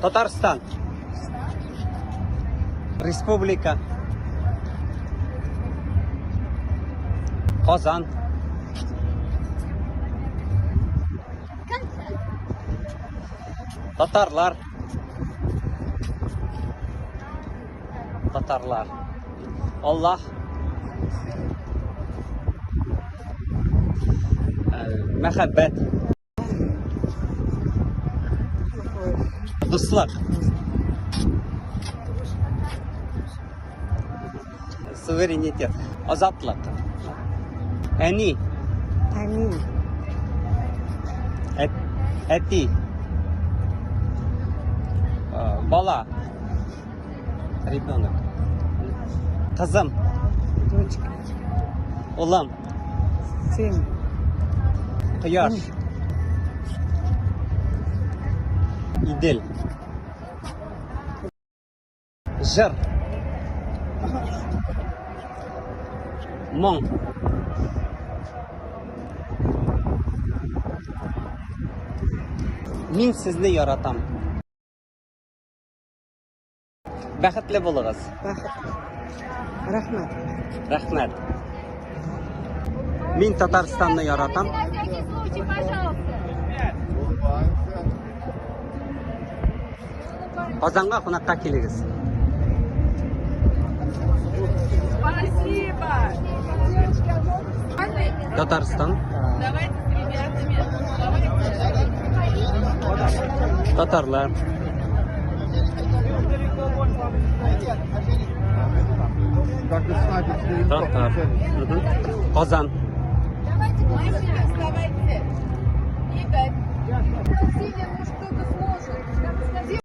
Татарстан. Республика. Казан. Татарлар. Татарлар. Аллаһ. Мәхәббәт. Дуслык. Суверенитет. Азатлык. Әни. Әни. Әти. Бала. Ребенок. Кызым. Дочка. Улым. Сын. Кояш. Идел. Җыр. Моң. Мин сезне яратам. Бәхетле булыгыз. Бәхетле. Рәхмәт. Рәхмәт. Мин Татарстанны яратам. На всякий случай, пожалуйста. Казанга кунакка килегез. Спасибо. Татарстан. Давайте с ребятами. Давайте. Татарлар. Татар. Мгм. Казан. Давайте, вставайте. Игорь.